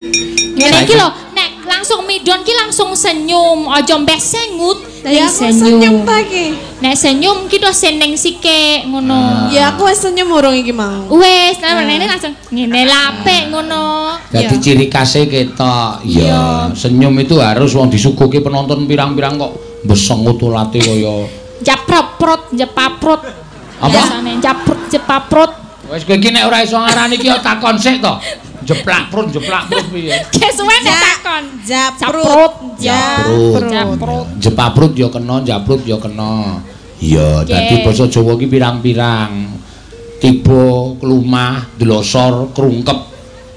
Ngene iki lho, nek langsung midon ki langsung senyum, aja mbeh sengut. Ya aku senyum ta iki. Nek senyum ki to seneng sike ngono. Ya aku wis senyum urung iki mau. Wis, nek ngene langsung ngene lapik ngono. Dadi ciri khase ketok. Ya, senyum itu harus wong disuguhke penonton pirang-pirang kok besengut ulate kaya japrot, jepaprot. Apa? Japrot, jepaprot. Wis kowe iki nek ora iso ngarani iki ya takon sik to. Jeplak prut, jeplak prut piye? Kesuwen nek takon. Japrut, japrut. Japrut. Jepaprut ya kena, japrut ya kena. Iya, dadi basa Jawa ki pirang-pirang. Tiba, klumah, dlosor, krungkep.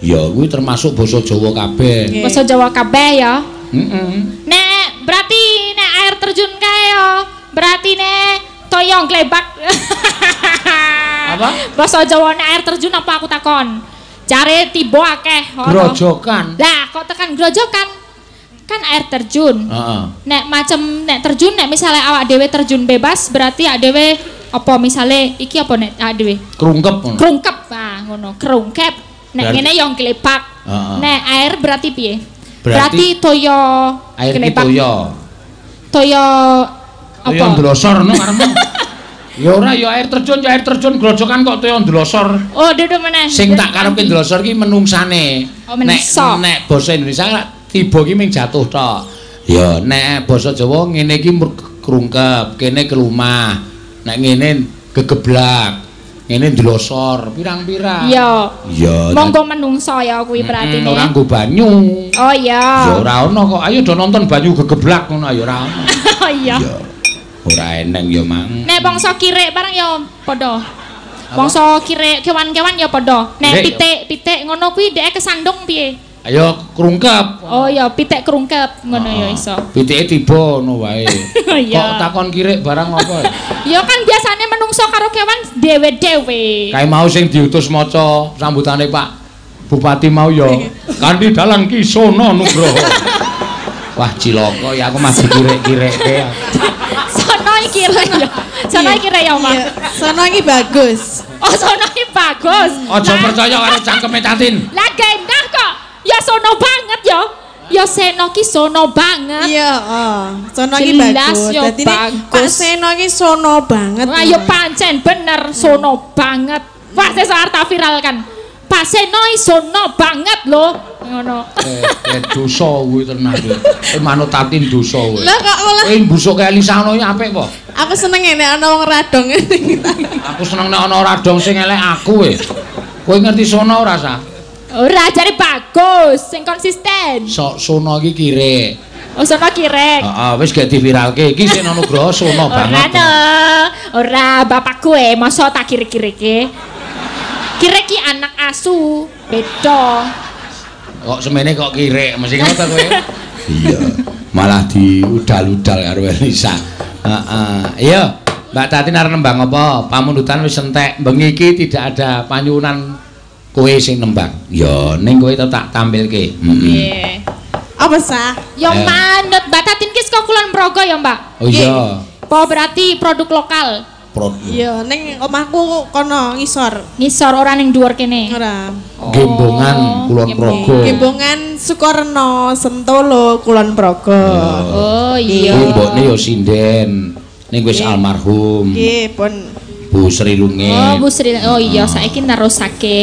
Ya kuwi termasuk basa Jawa kabeh. Basa Jawa kabeh ya. Heeh. Nek berarti nek air terjun kae ya, berarti nek toyong glebak. Apa? Basa Jawa nek air terjun apa aku takon? Cari tiba akeh grojokan. Lah kok tekan grojokan? Kan air terjun. Nek macem nek terjun nek misalnya awak dhewe terjun bebas berarti awak dhewe apa misale iki apa nek awak dhewe? Krungkep. Krungkep. Ah ngono, krungkep. Nek ngene yo glebak. Nek air berarti piye? Berarti toyo air ki toyo. Toyo apa? Toyo ndlosor ngono karepmu. Ya ora ya air terjun ya air terjun grojokan kok toyo ndlosor. Oh, duduk meneh. Sing tak karepke ndlosor ki menungsane. Oh, menungso. Nek basa Indonesia tiba ki ming jatuh tok. Ya nek basa Jawa ngene iki krungkep, kene kelumah. Nek ngene gegeblak, ngene ndlosor, pirang-pirang. Iya. Iya. Monggo menungso ya kuwi berarti ne. Ora nggo banyu. Oh iya. Ya ora ono kok. Ayo do nonton banyu gegeblak ngono ya ora ono. Oh iya. Ora eneng ya mang. Nek bangsa kirek barang ya padha. Bangsa kirek kewan-kewan ya padha. Nek pitik-pitik ngono kuwi dhek kesandung piye? Ayo krungkep. Oh ya pitik krungkep ngono ya iso. Pitike tiba ngono wae. Kok takon kirek barang apa? Ya kan biasane menungso karo kewan dhewe-dhewe. Kae mau sing diutus maca sambutane Pak Bupati mau ya kanthi dalang Ki Sono Nugroho. Wah cilaka ya aku masih kirek-kirekke. Sono iki ya. Sono iki ya, Mas. Sono iki bagus. Oh, sono iki bagus. Aja percaya karo cangkeme Tatin. Lah gendah kok. Ya sono banget ya. Ya Seno ki sono banget. Iya, heeh. Sono iki bagus. Dadi Pak Seno iki sono banget. Wah, ya pancen bener sono banget. Wah, sesuk arep tak viralkan. Pak Seno iki sono banget lho. Ngono. Dosa kuwi tenan kuwi. Manut Tatin dosa kowe. Lah kok malah kowe mbusuke Elisa ngono iki apik apa? Aku seneng nek ana wong radong ngene. Aku seneng nek ana radong sing elek aku kowe. Kowe ngerti sono ora, Sa? Ora, jare bagus, sing konsisten. Sok sono iki kirek. Oh, sono kirek. Heeh, wis gek diviralke. Iki Seno Nugroho sono banget. Ora no. Ora bapakku e mosok tak kirek-kireke. Kirek ki anak asu, beda. Kok semene kok kirek mesti ngono ta kowe? Iya, malah diudal-udal karo Elisa. Heeh. Iya, Mbak Tatin arep nembang apa? Pamundutan wis entek. Bengi iki tidak ada panyuwunan kowe sing nembang. Ya, ning kowe tetep tak tampilke. Nggih. Apa sah? Ya manut Mbak Tatin ki saka Kulon Progo ya, Mbak? Oh iya. Apa berarti produk lokal? Iya, ning omahku kono ngisor. Ngisor ora ning dhuwur kene. Ora. Gembongan Kulon Progo. Gembongan Sukorno, Sentolo, Kulon Progo. Oh iya. Kuwi mbokne ya sinden. Ning wis almarhum. Nggih, pun Bu Sri Lungit. Oh, Bu Sri. Oh iya, saiki nerusake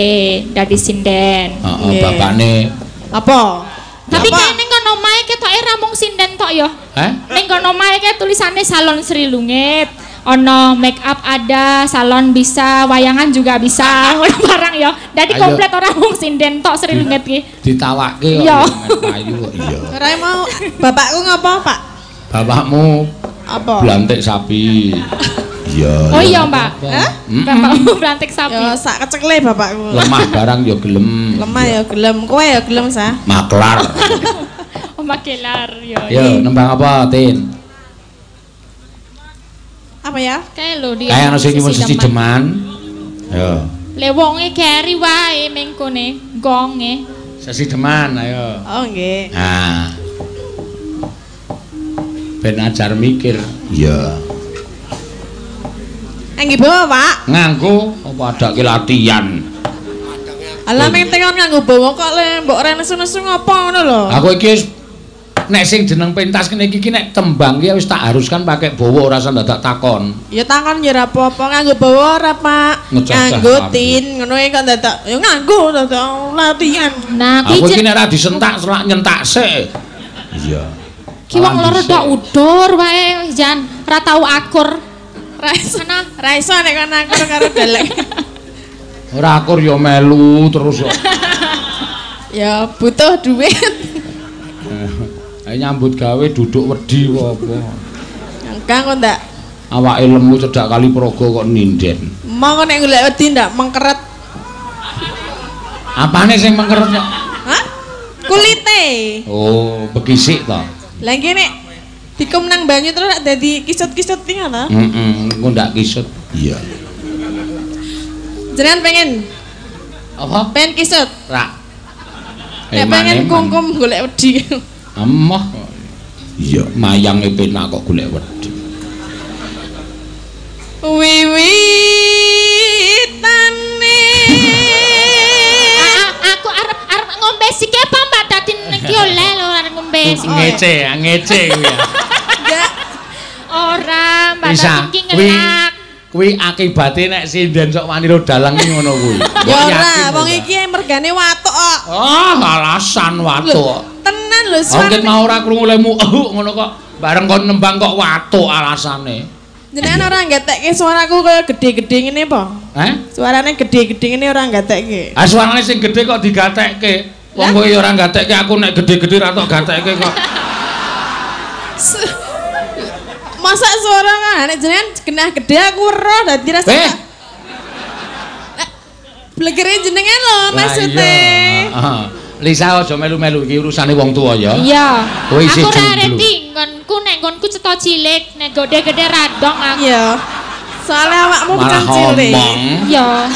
dadi sinden. Heeh, bapakne. Apa? Tapi kae ning kono omahe ketoke ra mung sinden tok ya. Heh? Ning kono omahe kae tulisane Salon Sri Lungit. Ono make up ada, salon bisa, wayangan juga bisa, ngono barang ya. Dadi komplit ora mung sinden tok Sri Lungit ki. Ditawake kok payu kok iya. Ora mau bapakku ngopo, Pak? Bapakmu apa? Blantik sapi. Iya. Oh iya, Mbak. Hah? Bapakmu blantik sapi. Ya sak kecekle bapakku. Lemah barang ya gelem. Lemah ya gelem. Kowe ya gelem, Sah? Maklar. Oh, makelar ya. Yo, nembang apa, Tin? Apa ya? Kae lho dia. Kae ana sing nyuwun sesideman. Yo. Le wonge keri wae mengkone, gonge. Sesideman ayo. Oh nggih. Nah. Ben ajar mikir. Iya. Nggih bawa, Pak. Nganggo apa adake latihan. Alah ming tengon nganggo bawa kok le mbok ora nesu-nesu ngopo ngono lho. Aku iki nek sing jeneng pentas kene iki nek tembang iki wis tak haruskan pakai bawa ora usah dadak takon. Ya takon ya ora apa-apa nganggo bawa ora Pak. Nganggo tin ngono iki kok dadak ya nganggo dadak latihan. Nah kuwi aku iki nek ora disentak selak nyentak sik. Iya. Ki wong loro tok udur wae jan ora tau akur. Ra iso ra iso nek kon akur karo dalek. Ora akur ya melu terus kok. Ya butuh duit. Ayo nyambut gawe duduk wedi apa. Engkang kok ndak. Awake lemu cedhak kali praga kok ninden. Monggo nek golek wedi ndak mengkeret. Apane sing mengkeret kok? Hah? Kulite. Oh, bekisik to. Lah iki nek dikum nang banyu terus rak dadi kisut-kisut iki ngono. Heeh, engko ndak kisut. Iya. Jenengan pengen apa? Pengen kisut? Rak. Nek pengen kungkum golek wedi. Emoh. Iya, mayange penak kok golek wedi. Wiwitane. Aku arep ngombe sike apa Mbak Tatin iki oleh lho arep ngombe sike. Ngece, ngece kuwi ya. Enggak. Ora, Mbak Tatin ki ngelak. Kuwi akibate nek sinden sok wani ro dalang ki ngono kuwi. Ya ora, wong iki mergane watuk kok. Oh, alasan watuk. Tenan lho suarane. Angket mau ora krungu lemu ngono kok. Bareng kon nembang kok watuk alasane. Jenengan ora nggatekke suaraku kaya gedhe-gedhe ngene apa? Heh? Suarane gedhe-gedhe ngene ora nggatekke. Ah suarane sing gedhe kok digatekke. Wong kowe ya ora nggatekke aku nek gedhe-gedhe ra tok gatekke kok. Masa suara kan nek jenengan genah gedhe aku weruh dadi rasa. Eh. Blegere jenengan lho maksude. Heeh. Lisa aja melu-melu iki urusane wong tuwa ya. Iya. Kowe isih aku ora reti nggonku nek nggonku cetha cilik, nek gedhe-gedhe radong aku. Iya. Soale awakmu bukan cilik. Iya.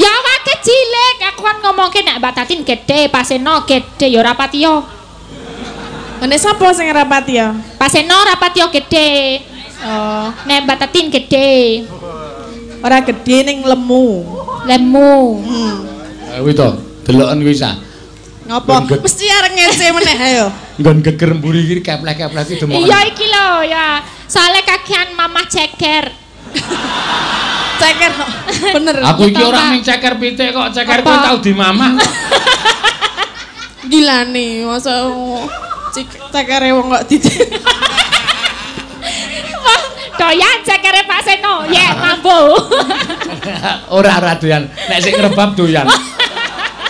Ya awake cilik, aku kan ngomongke nek Mbak Tatin gedhe, Paseno gedhe ya ora patiya. Nek sapa sing ora patiya? Paseno ora patiya gedhe. Oh, nek Mbak Tatin gedhe. Ora gedhe ning lemu. Lemu. Heeh. Kuwi to, deloken kuwi sa. Ngopo? Mesti arep ngece meneh ayo. Nggon geger mburi iki kepleh-kepleh iki demok. Iya iki lho ya. Soale kakean mamah ceker. Ceker kok. Bener. Aku iki ora mung ceker pitik kok, ceker kowe tau dimamah. Gilane, masa cekere wong kok dicek. Wah, doyan cekere Pak Seno. Yek mambu. Ora ora doyan. Nek sing ngrebab doyan.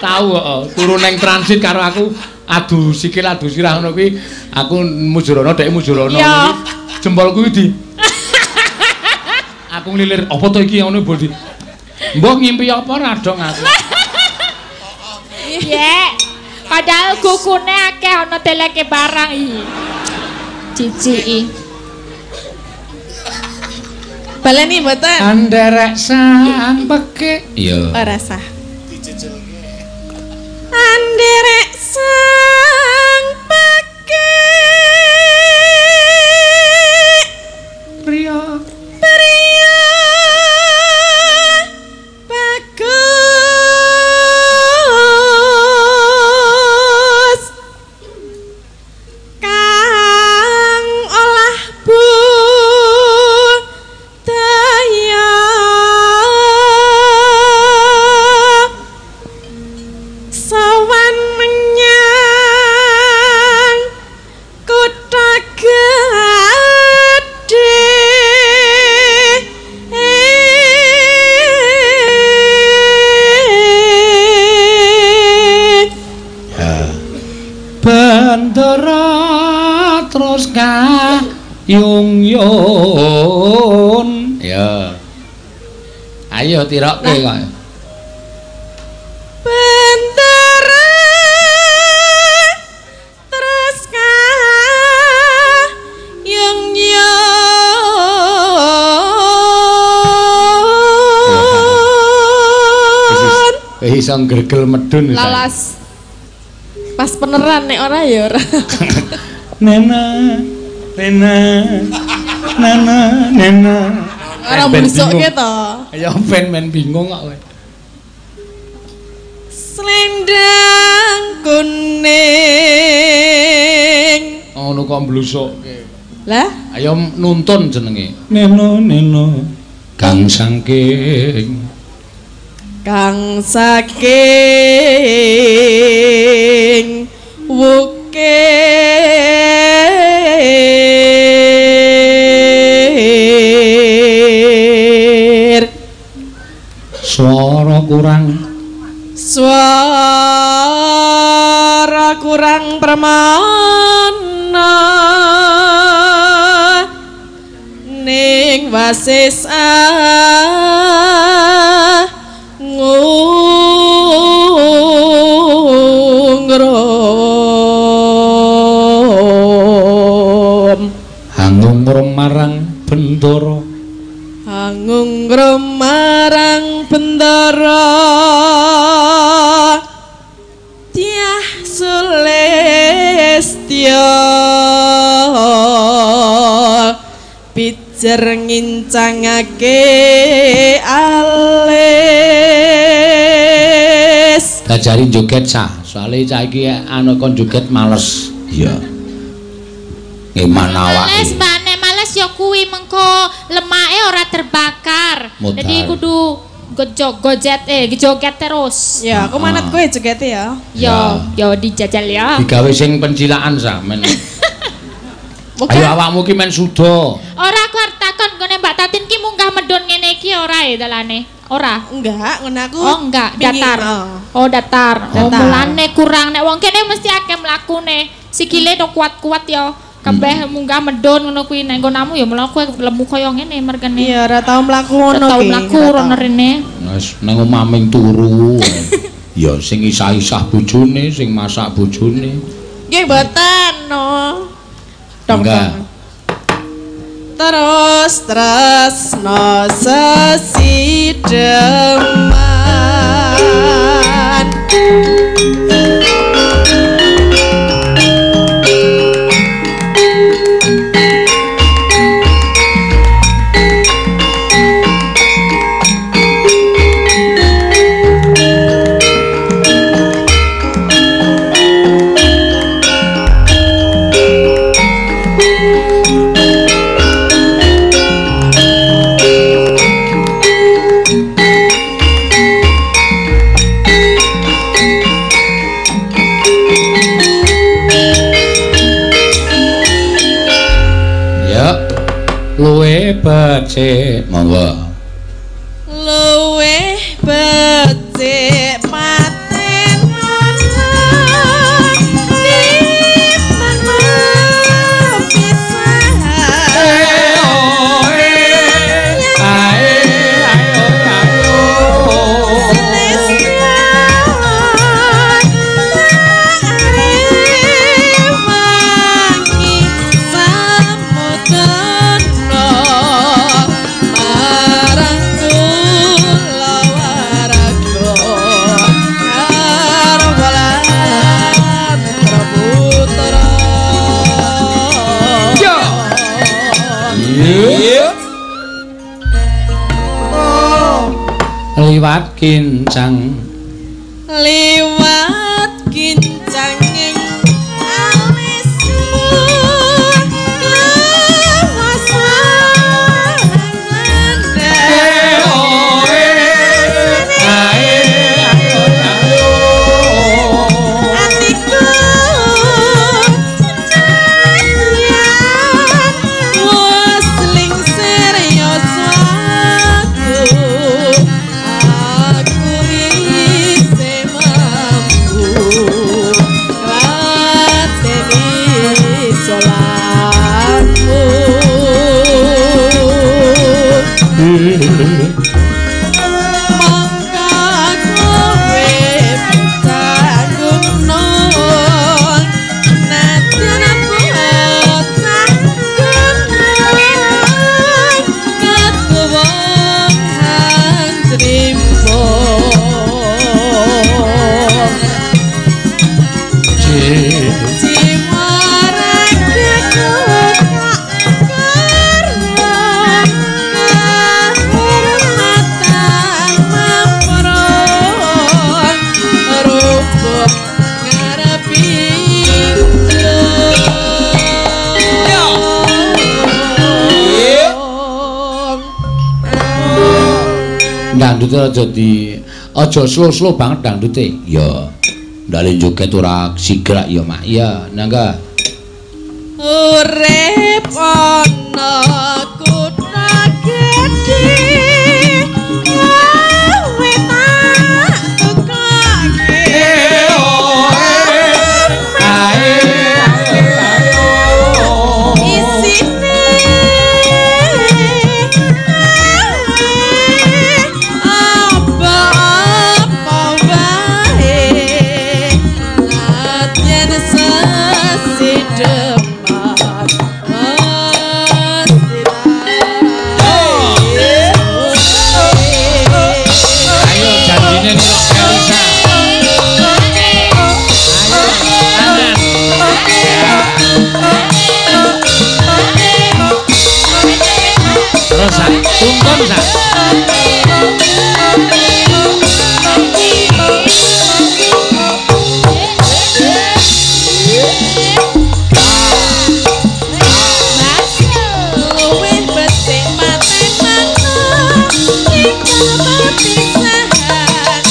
Tahu kok, turu neng transit karo aku adu sikil adu sirah ngono kuwi, aku mujurono dhek mujurono kuwi. Jempolku iki di aku nglilir apa to iki ngono mbok di. Mbok ngimpi apa ora dong aku. Yek. Padahal kukune akeh ana teleke barang iki. Ciciki. Baleni mboten. Anderek sang pekik. Iya. Ora sah. Anderek sang pekik pria pria bagus kang olah budaya sowan menyang kutha gedhe. Ya. Bendera terus kayung yun. Ya. Ayo tirokke kok. Bendera terus kayung yun. Wis iso ngregel medun. Lalas. Pas beneran nek ora ya ora. Nena, nena, nana, nena. Ora mblusukke to. Ya ben men bingung kok kowe. Kendang kuning. Ngono kok mblusukke. Lah, ayo nuntun jenenge. Neno neno kang saking kang saking wukir swara kurang swara kurang permana ning wasis ngungrum hangungrum marang bendara hangungrum marang bendara tiah sulestya pijer ngincangake alis. Dajari joget sah, soalnya cah iki anu kon joget males. Iya. Ngeman awake. Males, Mbak, nek males ya kuwi mengko lemake ora terbakar. Jadi kudu gojet joget terus. Ya, aku manut kowe jogete ya. Ya, ya dijajal ya. Digawe sing pencilaan sah men. Ayo awakmu ki men suda. Ora aku arep takon nggone Mbak Tatin ki munggah medun ngene iki ora ya dalane? Ora. Enggak, ngono aku. Oh, enggak, datar. Oh, datar. Oh, mulane kurang nek wong kene mesti akeh mlakune. Sikile do kuat-kuat ya. Kabeh munggah medun ngono kuwi nek nggonamu ya mlaku lemu kaya ngene mergene. Iya, ora tau mlaku ngono ki. Ora tau mlaku rono rene. Wis nang omah ming turu. Ya sing isah-isah bojone, sing masak bojone. Nggih mboten no. Enggak. Terus tresno sesideman. Luwe becik monggo. Luwe becik paten Liwat kincang liwat kincang ing alismu atiku wis lingsir yoswaku. Aku isih mampu Dangdute aja di aja slow-slow banget dangdute. Ya. Ndale joget ora sigrak ya, Mak. Iya, nangga. Urip ana kutha gedhe kowe tak tukake. Isine apa-apa wae yen sesidem. Ayo janjine nirok Elisa. Ayo, terus sak, tuntun sak. Luwih becik paten manuk timbang perpisahan.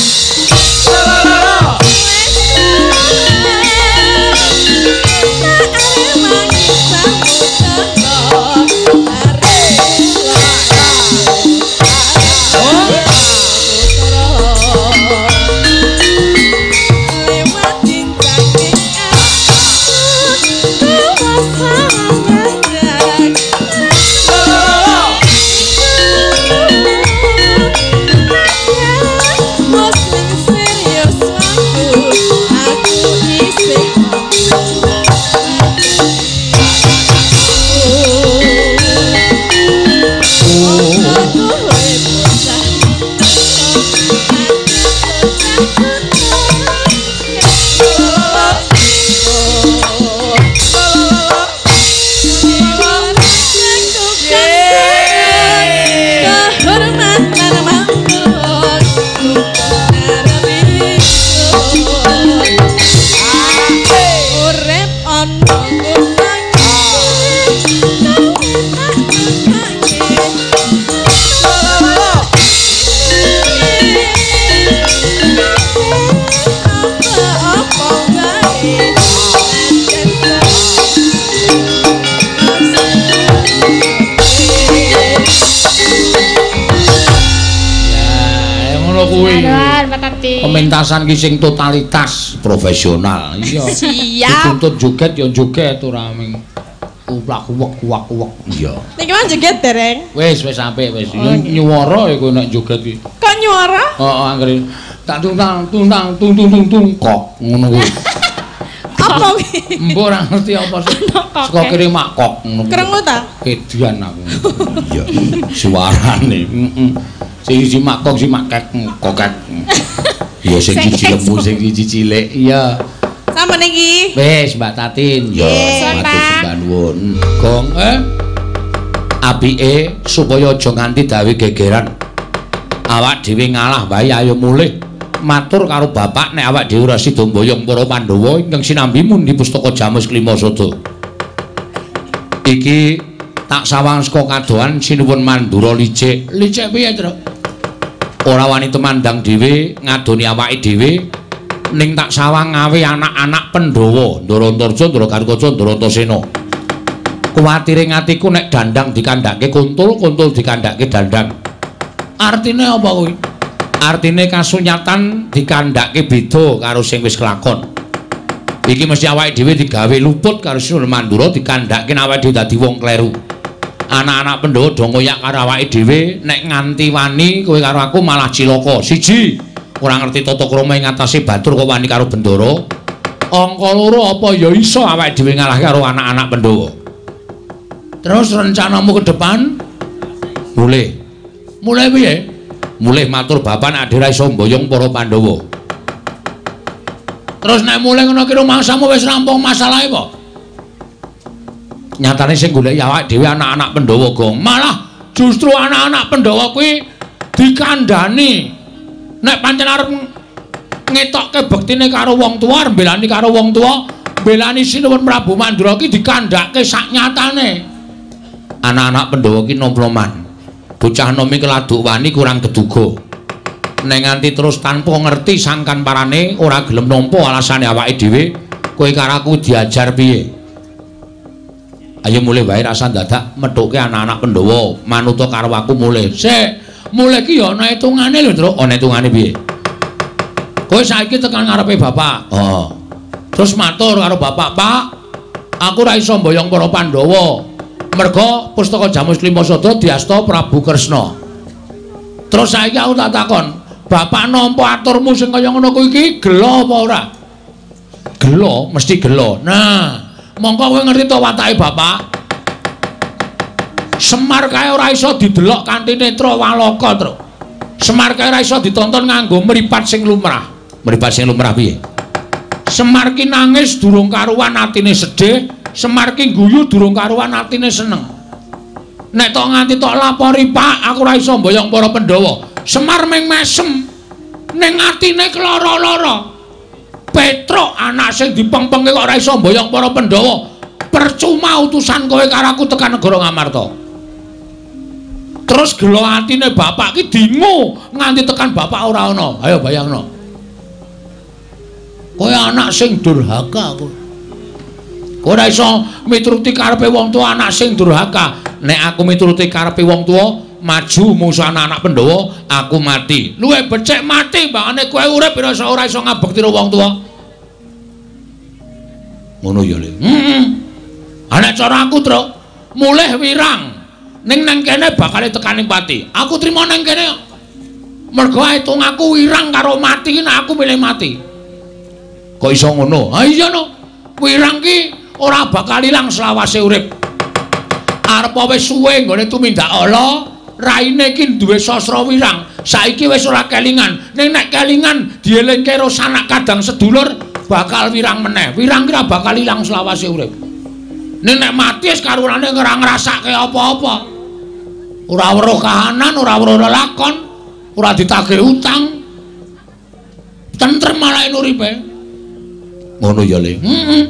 Ya, ngono kuwi. Pementasan ki sing totalitas profesional. Iya. Siap. Dituntut joget ya joget ora ming uplak uwek uwak uwek. Iya. Niki mah joget dereng. Wis wis apik wis. Nyuwara ya kowe nek joget ki. Kok nyuwara? Heeh, anggere tak tung tang tung tang tung tung tung tung kok ngono kuwi. Apa kuwi? Mbok ora ngerti apa sih. Saka kene mak kok ngono kuwi. Krungu ta? Kedian aku. Iya. Suarane. Heeh. Sing siji mak kok sing mak kek kokek. Ya sing siji lemu sing siji cilik. Iya. Sama niki. Wis Mbak Tatin. Ya, matur sembah nuwun. Gong apike supaya aja nganti dawe gegeran. Awak dhewe ngalah wae ayo mulih. Matur karo bapak nek awak dhewe ora sida mboyong para Pandhawa ingkang sinambi mundi pustaka Jamus Klima Sada. Iki tak sawang saka kadohan sinuwun Mandura licik. Licik piye, Truk? Ora wani tumandang dhewe ngadoni awake dhewe ning tak sawang ngawe anak-anak Pandhawa, Ndara Antarja, Ndara Garukaca, Ndara Antasena. Kuwatire atiku nek dandang dikandhake kuntul, kuntul dikandhake dandang. Artine apa kuwi? Artine kasunyatan dikandhake beda karo sing wis kelakon. Iki mesti awake dhewe digawe luput karo Sinuwun Mandura dikandhake awake dhewe dadi wong kleru. Anak-anak Pandhawa do ngoyak karo awake dhewe nek nganti wani kowe karo aku malah cilaka. Siji, ora ngerti tata krama ing atase batur kok wani karo Bendara. Angka loro apa ya iso awake dhewe ngalahke karo anak-anak Pandhawa. Terus rencanamu ke depan? Mulih. Mulih piye? Mulih matur bapak nek ora iso mboyong para Pandhawa. Terus nek mulih ngono ki rumangsamu wis rampung masalahe apa? Nyatane sing goleki awake dhewe anak-anak Pandhawa, Gong. Malah justru anak-anak Pandhawa kuwi dikandhani. Nek pancen arep ngetokke bektine karo wong tuwa, arep mbelani karo wong tuwa, mbelani Sinuwun Prabu Mandura ki dikandhake sak nyatane. Anak-anak Pandhawa ki nom-noman. Bocah nom iki laduk wani kurang keduga. Nek nganti terus tanpa ngerti sangkan parane ora gelem nampa alasane awake dhewe, kowe karo aku diajar piye? Ayo mulih wae rasa dadak methuke anak-anak Pandhawa, manuta karo aku mulih. Sik, mulih ki ya ana hitungane lho, Truk. Ana hitungane piye? Kowe saiki tekan ngarepe bapak. Heeh. Terus matur karo bapak, "Pak, aku ora iso mboyong para Pandhawa. Merga pustaka Jamus Klima Sada diasta Prabu Kresna." Terus saiki aku tak takon, bapak nampa aturmu sing kaya ngono kuwi iki gela apa ora? Gela, mesti gela. Nah, mongko kowe ngerti to watake bapak? Semar kae ora iso didelok kanthi netra walaka, Truk. Semar kae ora iso ditonton nganggo mripat sing lumrah. Mripat sing lumrah piye? Semar ki nangis durung karuan atine sedih, Semar ki guyu durung karuan atine seneng. Nek tok nganti tok lapori, Pak, aku ora iso mboyong para Pandhawa. Semar ming mesem ning atine keloro-loro. Petruk anak sing dipengpengke kok ora iso mboyong para Pandhawa. Percuma utusan kowe karo aku tekan negara Ngamarta. Terus gelo atine bapak ki dingu nganti tekan bapak ora ana. Ayo bayangno. Kowe anak sing durhaka kowe. Kowe ora iso mituruti karepe wong tuwa, anak sing durhaka. Nek aku mituruti karepe wong tuwa, maju musuh anak-anak Pandhawa, aku mati. Luwih becik mati mbangane kowe urip ora iso ngabekti wong tuwa. Ngono ya, Le. Heeh. Ana cara aku, Truk. Mulih wirang. Ning nang kene bakal tekaning pati. Aku trimo nang kene. Mergo hitung aku wirang karo mati, nek aku milih mati. Kok iso ngono? Ha iya no. Wirang ki ora bakal ilang selawase urip. Arep wis suwe nggone tumindak ala, raine iki duwe sastra wirang. Saiki wis ora kelingan. Ning nek kelingan dielingke karo sanak kadang sedulur bakal wirang meneh. Wirang ki ora bakal ilang selawase urip. Ning nek mati wis karurane ora ngrasake apa-apa. Ora weruh kahanan, ora weruh lelakon, ora ditagih utang. Tentrem malah uripe. Ngono ya, Le. Heeh.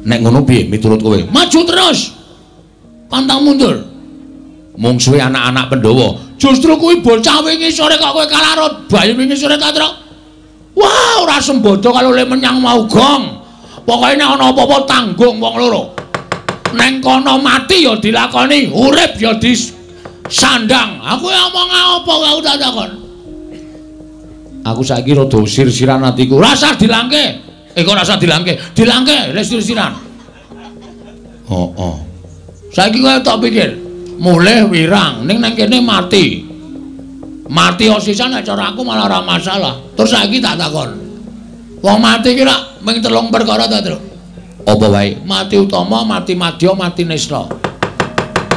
Nek ngono piye miturut kowe? Maju terus. Pantang mundur. Mungsuhe anak-anak Pandhawa. Justru kuwi bocah wingi sore kok kowe kalah karo bayi wingi sore ta, Truk? Wah, ora sembodo kalau le menyang mau gong. Pokoke nek ana apa-apa tanggung wong loro. Neng kono mati ya dilakoni, urip ya disandang. Aku omong apa aku tak takon. Aku saiki rada sir-siran atiku. Rasah dilangke. Kok rasah dilangke? Dilangke le sir-siran. Heeh. Saiki kowe tak pikir, mulih wirang ning nang kene mati. Mati osisan nek cara aku malah ora masalah. Terus saiki tak takon. Wong mati ki rak ming telung perkara ta, Truk? Apa wae? Mati utama, mati madya, mati nista.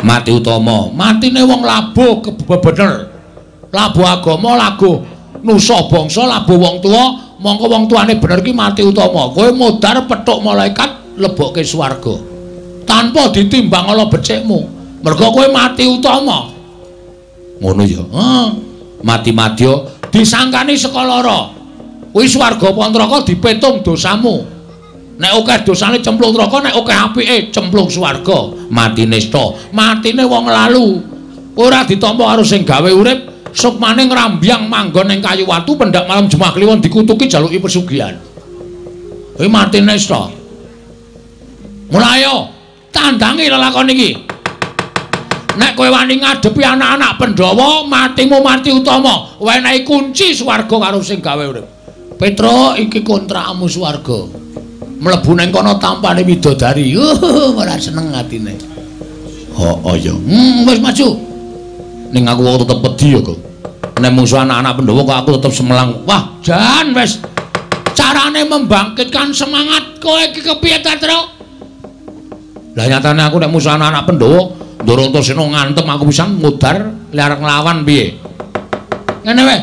Mati utama, matine wong labuh bener. Labuh agama, labuh nusa bangsa, labuh wong tuwa, mongko wong tuane bener ki mati utama. Kowe modar petuk malaikat lebokke swarga. Tanpa ditimbang ala becikmu. Mergo kowe mati utama. Ngono ya. Heeh. Mati madya disangkani saka lara. Kuwi swarga apa neraka dipetung dosamu. Nek akeh dosane cemplung neraka, nek akeh apike cemplung swarga. Mati nista, matine wong lalu. Ora ditampa karo sing gawe urip, sukmane ngrambyang manggon ning kayu watu pendak malam Jumat Kliwon dikutuki jaluki pesugihan. Kuwi mati nista. Mulai ayo tandangi lelakon iki. Nek kowe wani ngadepi anak-anak Pandhawa, matimu mati utama, wenehi kunci swarga karo sing gawe urip. Petruk iki kontrakmu swarga. Mlebu nang kono tampane widodari. Ora seneng atine. Heeh ya. Wis maju. Ning aku kok tetep wedi ya kok. Nek musuh anak-anak Pandhawa kok aku tetep semelang. Wah, jan wis. Carane membangkitkan semangat kowe iki kepiye ta, Truk? Lah nyatane aku nek musuh anak-anak Pandhawa, Ndoro Antasena ngantem aku pisan ngudar arep nglawan piye. Ngene wae.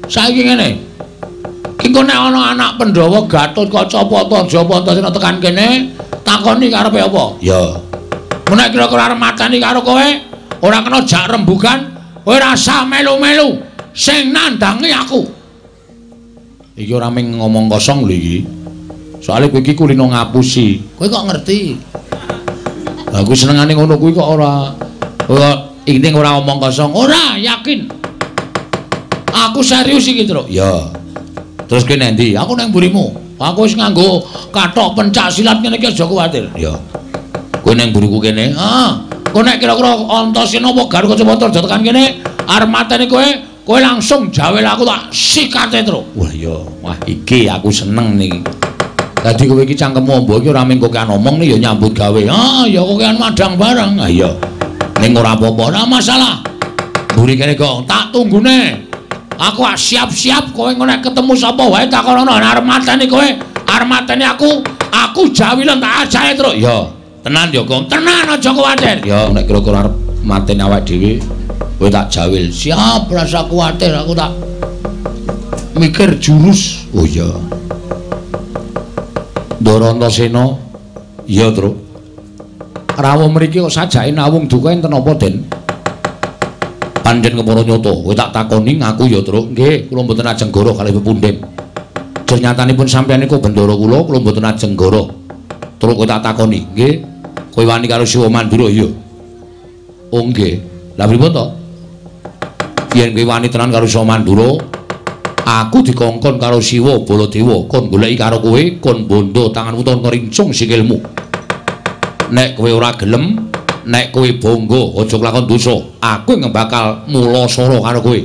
Saiki ngene. Engko nek ana anak Pandhawa Gatotkaca Pata Antasena tekan kene, takoni karepe apa? Ya. Menek kira-kira arep mateni karo kowe, ora kena jak rembugan, kowe rasa melu-melu sing nandangi aku. Iki ora mung ngomong kosong lho iki. Soale kowe iki kulino ngapusi. Kowe kok ngerti? Lah aku senengane ngono kuwi kok ora. Iki ora omong kosong, ora yakin. Aku serius iki, Truk. Ya. Terus kowe nendi? Aku nang mburimu. Aku wis nganggo kathok pencak silat ngene iki aja kuwatir. Ya. Kowe nang mburiku kene. Ah, kowe nek kira-kira Antasena apa Garuk Kacamata aja tekan kene, arep mateni kowe, kowe langsung jawel aku tak sikate, Truk. Wah ya, wah iki aku seneng niki. Dadi kowe iki cangkemmu amba iki ora mung kokean omong ya nyambut gawe. Ah, ya kokean madang barang. Ah iya. Ning ora apa-apa, ora masalah. Mburi kene, Gong, tak tunggune. Aku siap-siap kowe engko nek ketemu sapa wae takonono arep mateni kowe, arep mateni aku, aku jawilen tak ajahe, Truk. Ya, tenan ya, Gong. Tenan aja kuwatir. Ya, nek kira-kira arep mateni awake dhewe, kowe tak jawil. Siap, rasa kuwatir, aku tak mikir jurus. Oh iya. Ndara Antasena, iya, Truk. Rawuh mriki kok sajake nawung duka enten apa, Den? Pancen kepara nyata, kowe tak takoni ngaku ya, Truk. Nggih, kula mboten ajeng goroh kalih pepunden. Jernyatanipun sampeyan niku bendara kula, kula mboten ajeng goroh. Truk kowe tak takoni, nggih. Kowe wani karo Siwa Mandura ya? Oh nggih. Lah pripun to? Yen kowe wani tenan karo Siwa Mandura, aku dikongkon karo Siwa Baladewa kon goleki karo kowe, kon bondo tanganmu utawa ngrincung sikilmu. Nek kowe ora gelem, nek kowe bangga aja kelakon dosa, aku ing bakal mula sara karo kowe.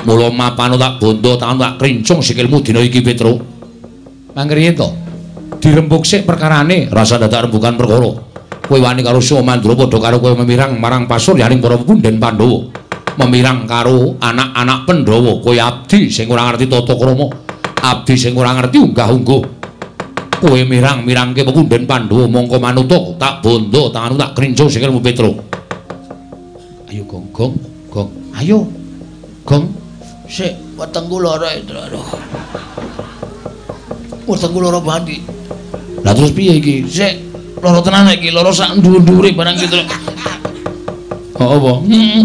Mula mapano tak bondo tanganmu tak krincung sikilmu dina iki, Petruk. Mangkriye to? Dirembug sik perkarane, rasa dadak rembugan perkara. Kowe wani karo Siwa Mandura padha karo kowe memirang marang pasuryaning para punden Pandhawa. Memirang karo anak-anak Pandhawa, kowe abdi sing ora ngerti tata krama, abdi sing ora ngerti unggah-ungguh. Kowe mirang-mirangke pepunden Pandhawa mongko manuta tak bondo tanganmu tak krincung sikilmu, Petruk. Ayo Gong, Gong, Gong. Ayo. Gong. Sik, wetengku lara, aduh. Wetengku lara banget iki. Lah terus piye iki? Sik, lara tenan iki, lara sak dhuwur-dhuwure barang iki, Truk. Oh apa? Heeh.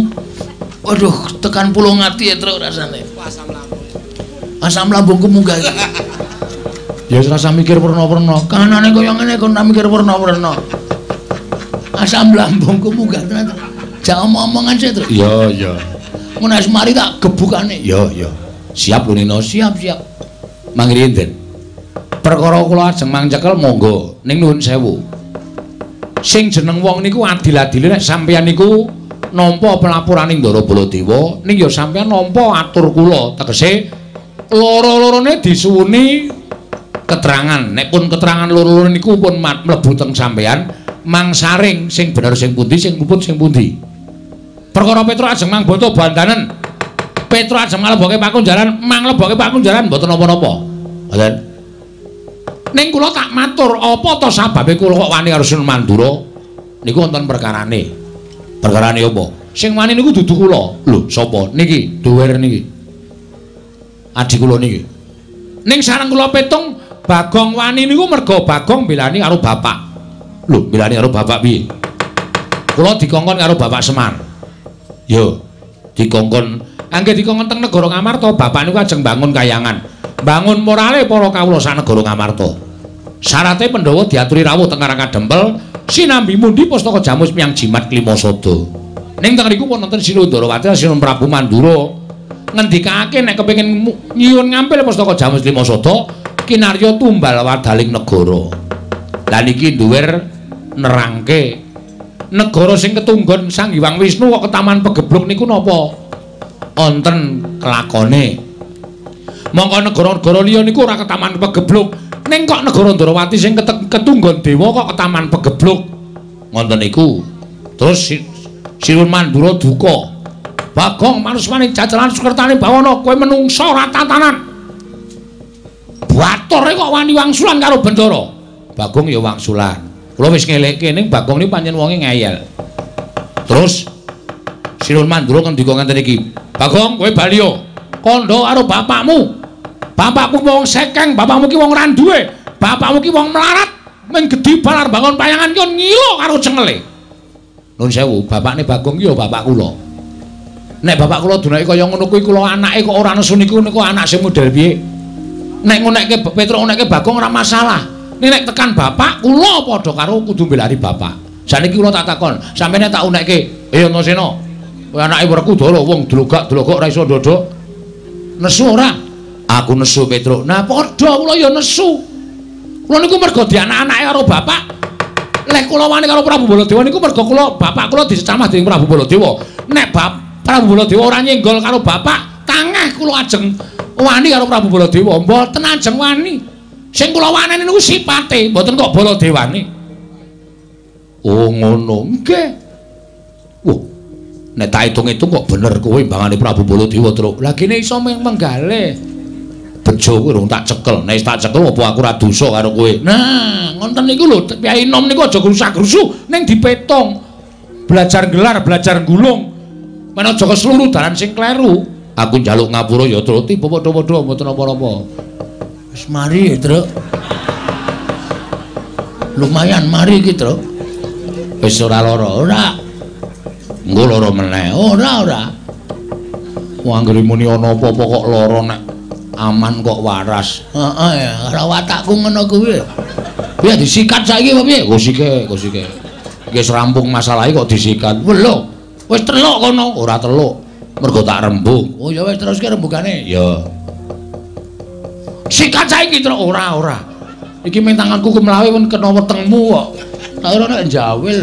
Waduh, tekan pulung ati ya, Truk, rasane. Asam lambung. Asam lambungku munggah iki. Ya wis rasa mikir werna-werna. Kanane kaya ngene kon ora mikir werna-werna. Asam lambungku munggah tenan. Jak omong-omongan sik, Truk. Iya, iya. Mun wis mari tak gebukane. Iya, iya. Siap lho Nino, siap, siap. Mangriyen, Den. Perkara kula ajeng mangcekel monggo ning nuwun sewu. Sing jeneng wong niku adil-adile nek sampeyan niku nampa pelapuraning Ndara Baladewa, ning ya sampeyan nampa atur kula, tegese loro-lorone disuwuni keterangan. Nek pun keterangan loro-loro niku pun mlebu teng sampeyan, mangsaring sing bener sing pundi, sing luput sing pundi. Perkara Petruk ajeng mangboto bandanen. Petruk ajeng nglebokke pakunjaran, manglebokke pakunjaran mboten napa-napa. Ngoten. Ning kula tak matur, apa to sababe kula kok wani karo Sunan Mandura? Niku wonten perkarane. Perkarane apa? Sing wani niku dudu kula. Lho, sapa? Niki, duwer niki. Adi kula niki. Ning sareng kula petung Bagong wani niku merga Bagong belani karo bapak. Lho, belani karo bapak piye? Kula dikongkon karo Bapak Semar. Yo, dikongkon angge dikongkon teng negara Ngamarta, bapak niku ajeng bangun kayangan. Bangun morale para kawula sak negara Ngamarta. Syarate Pandhawa diaturi rawuh teng Karang Kadempel sinambi mundi pustaka jamus miyang jimat Klimasada. Ning teng riku pun wonten Sri Ndarawati Sinun Prabu Mandura ngendikake nek kepengin nyuwun ngampil pustaka jamus Klimasada kinarya tumbal wadaling negara. Lah niki duwer nerangke negara sing ketunggon Sang Hyang Wisnu kok ketaman pegebluk niku napa wonten kelakone. Mongko negara-negara liya niku ora ketaman pegebluk. Ning kok negara Ndarawati sing ketunggon dewa kok ketaman pegebluk. Ngoten niku. Terus Sinuwun Mandura duka. Bagong manusmane jajalan sukertane bawana kowe menungsa ora tatanan. Batore kok wani wangsulan karo Bendara. Bagong ya wangsulan. Kula wis ngelekke ning Bagong niku pancen wonge ngeyel. Terus Sinuwun Mandura ngendika ngenten iki. Bagong kowe bali yo. Kandha karo bapakmu. Bapakku wong sekeng, bapakmu ki wong ora duwe. Bapakmu ki wong melarat, mung gedhi balar bangun payangan ki ngilo karo cengele. Nuwun sewu, bapakne Bagong ki ya bapak kula. Nek bapak kula dunake kaya ngono kuwi kula anake kok ora nesu niku niku anak sing model piye? Nek ngonekke Petruk ngonekke Bagong ora masalah. Nek tekan bapak kula padha karo kudu mbelani bapak. Saniki kula tak takon, sampeyan tak unekke, "Eh Antasena, Kowe anake Werkudara wong dlogak-dlogok ora iso ndodok. Nesu ora? Aku nesu Petruk. Nah padha kula ya nesu. Kula niku mergo dianak-anake karo bapak. Lek kula wani karo Prabu Baladewa niku mergo kula bapak kula dicecamah dening Prabu Baladewa. Nek Prabu Baladewa ora nyenggol karo bapak, tangeh kula ajeng wani karo Prabu Baladewa. Mboten ajeng wani. Sing kula waneni niku sipate, mboten kok Baladewane. Oh ngono. Nggih. Wah, nek tak hitung-hitung kok bener kowe mbangane Prabu Baladewa, Truk. Lah kene iso menggale. Bejo kuwi urung tak cekel. Nek tak cekel apa aku ora dosa karo kowe. Nah, ngoten niku lho, Kyai Nom niku aja grusak-grusu ning dipetung. Belajar gelar, belajar gulung. Men aja kesluru dalan sing kleru. Aku njaluk ngapura ya, Truk. Tiba padha-padha mboten apa-apa. Wis mari ya, Truk. Lumayan mari iki, Truk. Wis ora lara, ora. Engko lara meneh. Ora, ora. Wong anggere muni ana apa-apa kok lara nek aman kok waras. Heeh ya, ora watakku ngono kuwi. Piye disikat saiki apa piye? Go sike, go sike. Iki wis rampung masalahe kok disikat. Lho, wis teluk kono, ora teluk. Mergo tak rembug. Oh ya wis teruske rembugane. Ya. Sikat saiki truk ora, ora. Iki ming tanganku kemlawe pun kena wetengmu kok. Tak ora nek njawil.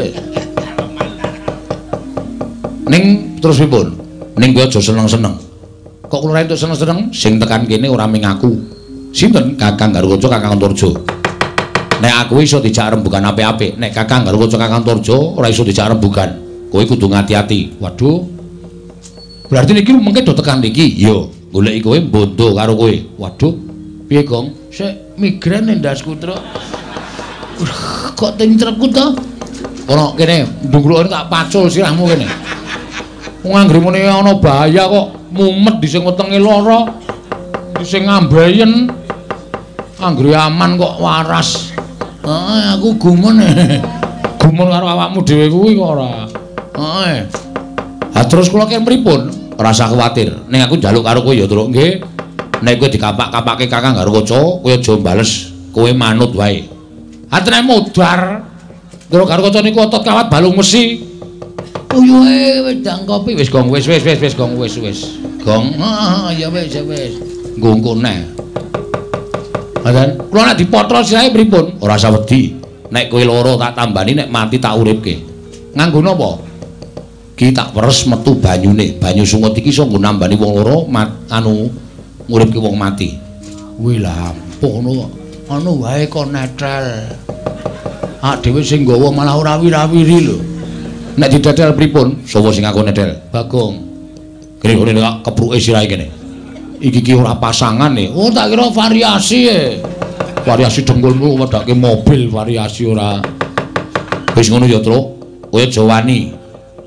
Ning terus pripun? Ning kowe aja seneng-seneng. Kok kula entuk seneng-seneng sing tekan kene ora ming aku. Sinten? Kakang Garukaca, Kakang Antarja. Nek aku iso dijak rembugan apik-apik, nek Kakang Garukaca, Kakang Antarja ora iso dijak rembugan. Kowe kudu ngati-ati. Waduh. Berarti niki mengke do tekan niki. Iya, goleki kowe mbondo karo kowe. Waduh. Piye, Gong? Sik migrain ndasku, Truk. Kok tentrekku to? Ora kene, ndungkrukane tak pacul sirahmu kene. Wong anggere muni ana bahaya kok mumet di sing wetenge lara, di sing ngambeyen. Anggere aman kok waras. Heeh, aku gumun. Gumun karo awakmu dhewe kuwi kok ora. Heeh. Ha terus kula ki pripun? Ora usah kuwatir. Ning aku njaluk karo kowe ya, Truk. Nggih. Nek kowe dikapak-kapake Kakang Garukaca, kowe aja bales, kowe manut wae. Ha tenan modar. Truk Garukaca niku otot kawat balung wesi. Uyuhe wedang kopi wis gong wis wis wis wis gong wis wis. Gong. Heeh ya wis ya wis. Nggo neh. Ngoten. Kula nek dipotrol sirahe pripun? Ora usah wedi. Nek kowe lara tak tambani, nek mati tak uripke. Nganggo napa? Ki tak peres metu banyune. Banyu sungut iki iso nggo nambani wong lara anu nguripke wong mati. Kuwi lah ampuh ngono kok. Anu wae kok netel. Ah dhewe sing nggawa malah ora wirawiri lho. Nek didedel pripun? Sapa sing aku nedel? Bagong. Kene kene kepruke sirahe kene. Iki ki ora pasangan e. Oh tak kira variasi e. Variasi dengkulmu wedake mobil variasi ora. Wis ngono ya, Truk. Kowe aja wani.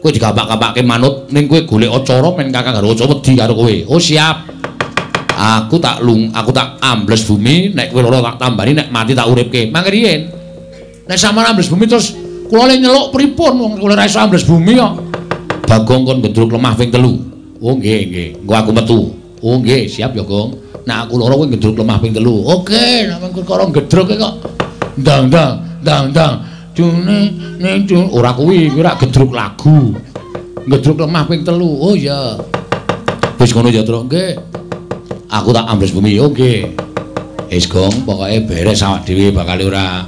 Kowe digapak-gapake manut ning kowe golek cara men Kakang Garukaca wedi karo kowe. Oh siap. Aku tak lung, aku tak ambles bumi, nek kowe lara tak tambani, nek mati tak uripke. Mangke riyen. Nek sampeyan ambles bumi terus kula le nyeluk pripun wong kula ora iso ambles bumi kok. Bagong kon gedruk lemah ping 3. Oh nggih nggih, engko aku metu. Oh nggih, siap ya, Gong. Nek aku lara kowe gedruk lemah ping 3. Oke, nek perkara gedruk kok ndang ndang ndang ndang. Dune ning ora kuwi, kuwi ora gedruk lagu. Gedruk lemah ping 3. Oh iya. Wis ngono ya, Truk. Nggih. Aku tak ambles bumi. Oh nggih. Wis, Gong, pokoke beres awak dhewe bakal ora.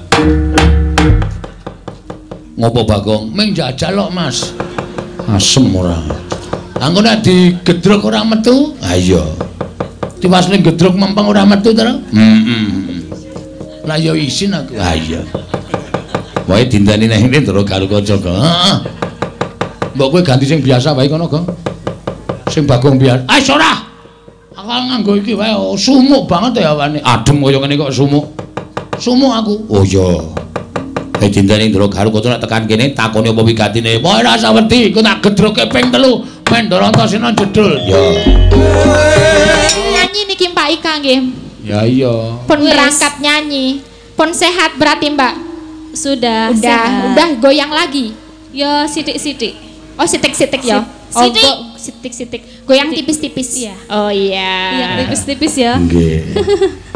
Ngopo Bagong? Ming jajal kok, Mas. Asem ora. Angko nek digedruk ora metu? Ha iya. Tiwas ning gedruk mempeng ora metu to? Heeh. Lah ya isin aku. Ha iya. Wae dinteni nang ngene terus karo kanca. Heeh. Mbok kowe ganti sing biasa wae kono, Gong. Sing Bagong biasa. Ah ora. Aku nganggo iki wae sumuk banget ya awane. Adem kaya ngene kok sumuk. Sumuk aku. Oh iya. Dinteni Ndra Garukaca nek tekan kene takoni apa wigatine. Wah ora usah wedi, engko tak gedroke ping 3. Mendara Antasena jedul. Ya. Nyanyi niki Mbak Ika nggih. Ya iya. Pun berangkat nyanyi. Pun sehat berarti Mbak? Sudah. Udah, sehat. Udah goyang lagi. Ya sithik-sithik. Oh sithik-sithik ya. Sithik. Oh, sithik-sithik. Goyang tipis-tipis. Iya. Oh iya. Iya tipis-tipis ya. Nggih.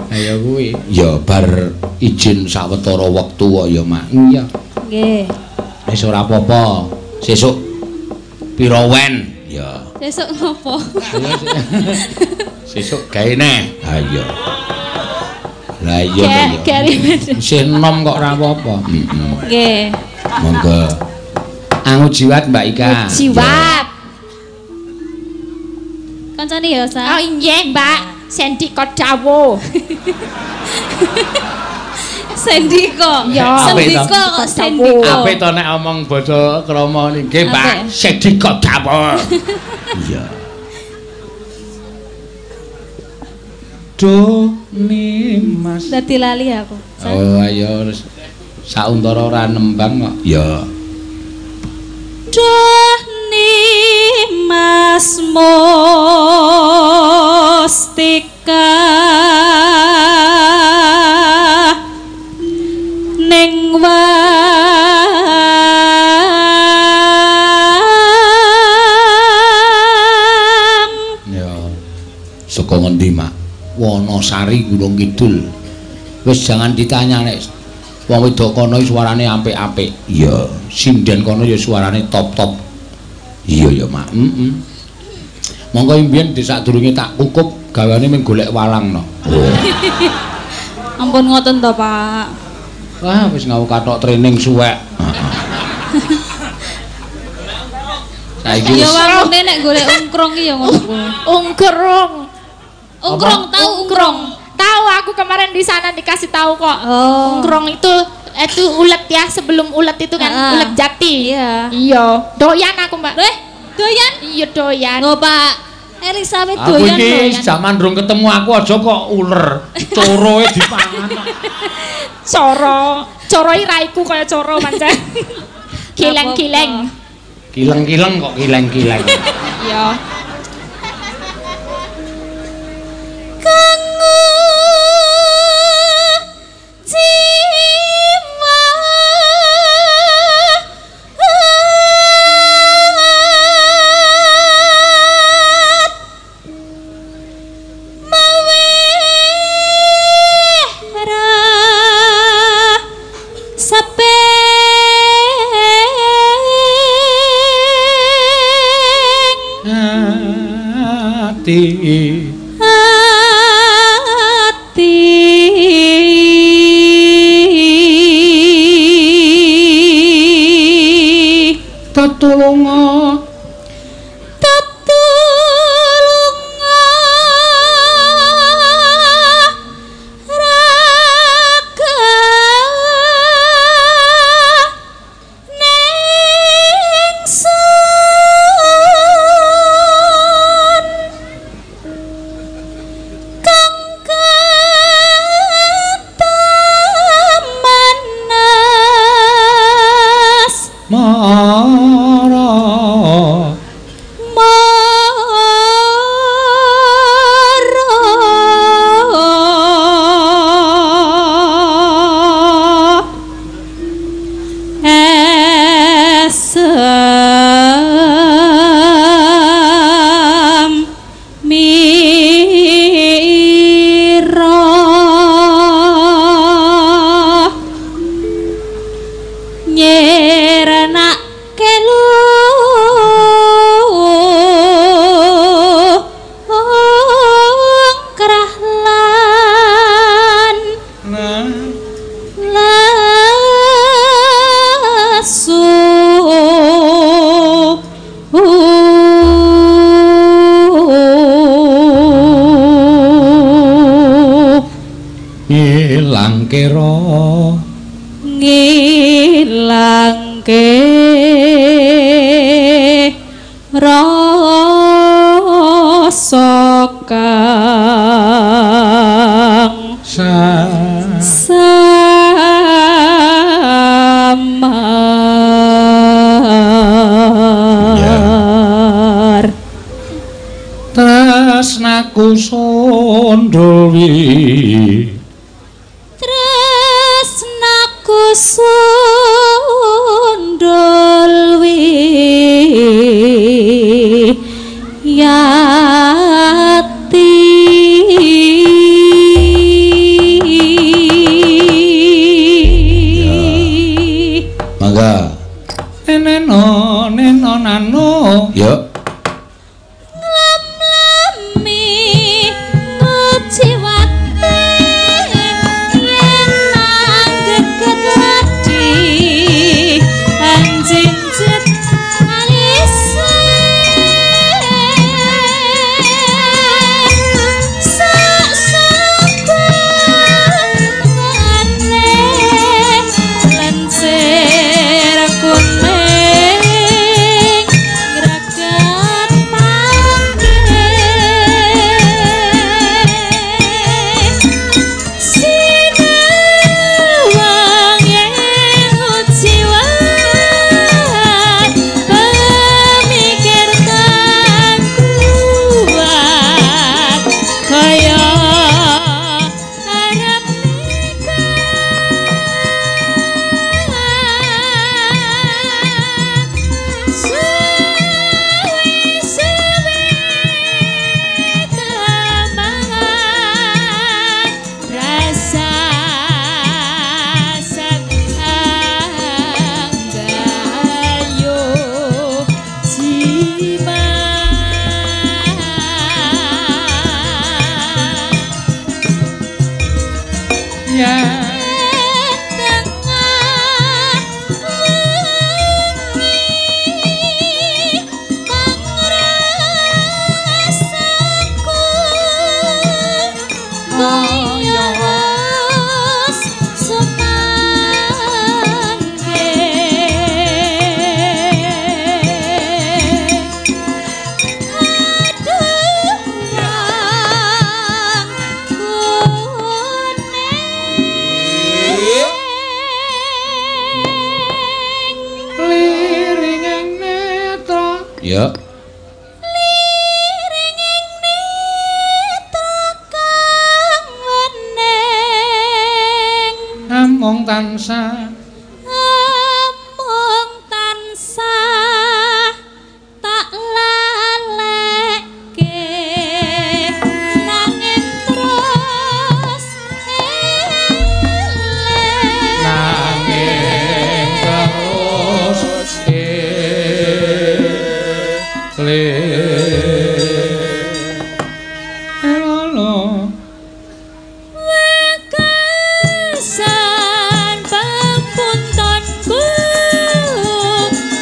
Ayo kuwi. Ya bar izin sawetara wektu kok ya, Mak. Iya. Nggih. Wis ora apa-apa. Sesuk pira wen? Ya. Sesuk ngopo? Sesuk gawe neh. Ha iya. Lah iya to ya. Isih enom kok ora apa-apa. Heeh. Nggih. Monggo. Angu jiwat Mbak Ika. Jiwat. Kancane ya, Sa. Oh nggih, Mbak. Sendika dawuh. Sendika. Ya. Sendika kok sendika. Apik to nek omong basa krama nggih, Mbak. Sendika dawuh. Iya. Duh Nimas. Dadi lali aku. Oh ayo sauntara ora nembang kok. Ya. Duh Nimas Mustika ning wang. Ya. Saka ngendi, Mak? Wonosari Gunung Kidul. Wis jangan ditanya nek wong wedok kono suarane apik-apik. Iya, sinden kono ya suarane top-top. Iya ya, Mak. Heeh. Monggo mbiyen sadurunge tak kukup gawane mung golek walang no. Oh. Ampun ngoten to, Pak. Wah, wis ngau kathok training suwek. Saiki ya wangune nek golek ungkrung ki ya ngono kuwi. Ungkrung. Ungkrung tahu ungkrung. Tahu aku kemarin di sana dikasih tahu kok. Oh. Ungkrung itu ulet ya, sebelum ulet itu kan ulet jati. Iya. Iya, doyan aku, Mbak. Doyan? Iya, doyan. Lho, Pak. Elizabeth doyan. Aku iki jaman durung ketemu aku aja kok uler. Coroe dipangan. Coro, coroi raiku kaya coro pancen. Kileng-kileng. Kileng-kileng kok kileng-kileng. Iya. Ati tetulunga tetulunga raga ningsun kang katemanas mara mara esem mira nyerenake lungkrah lan lesu. Ngilangke ra ngilangke rasa kang samar. Tresnaku sondoli tresnaku sundulwi yati. Mangga. Neno neno nano. Yo. Ya. Liringing netra kang wening amung tansah tak laleke nanging terus eling nanging terus eling wekasan pamuntonku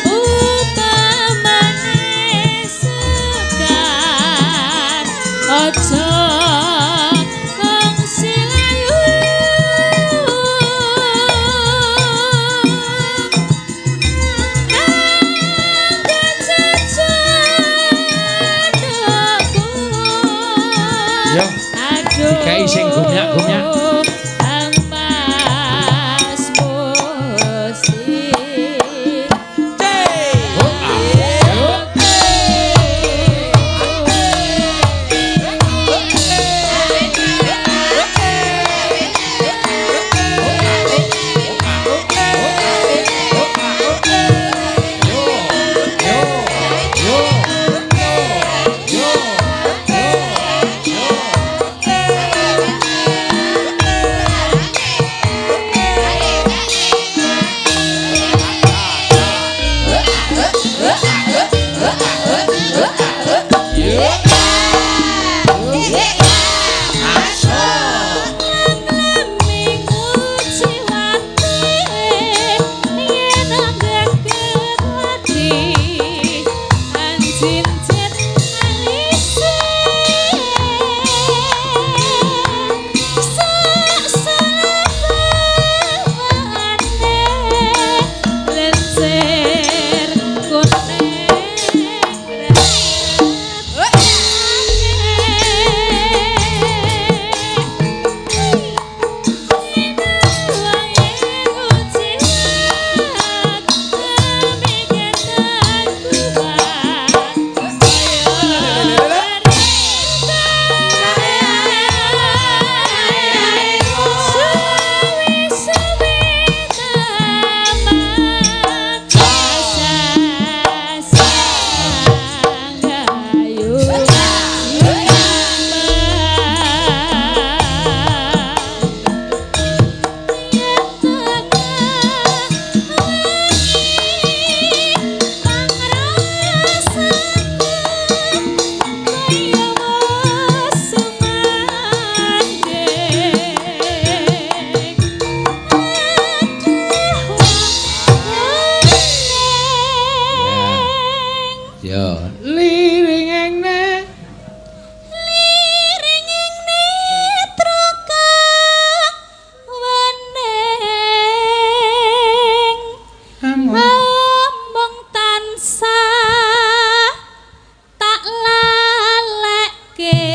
upamane sekar aja kongsi layu Yo, dikai sing gumyak-gumyak. Kang Mas Musi. Ya, liringing netra kang wening amung tansah tak laleke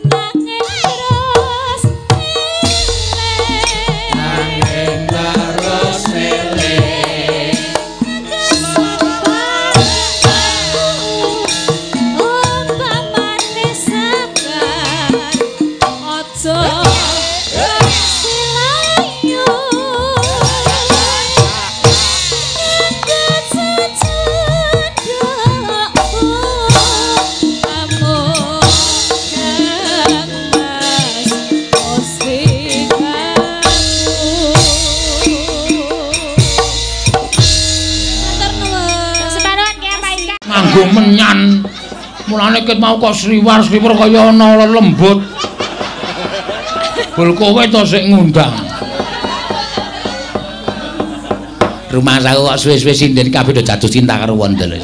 nanging terus eling nanging terus eling umpamane sabar aja silayu nganggo menyan. Mulane ket mau kok sriwar-sriwar kaya ana lembut. Bul kowe to sing ngundang. Rumah aku kok suwe-suwe sinden kabeh do jatuh cinta karo Wanda lho.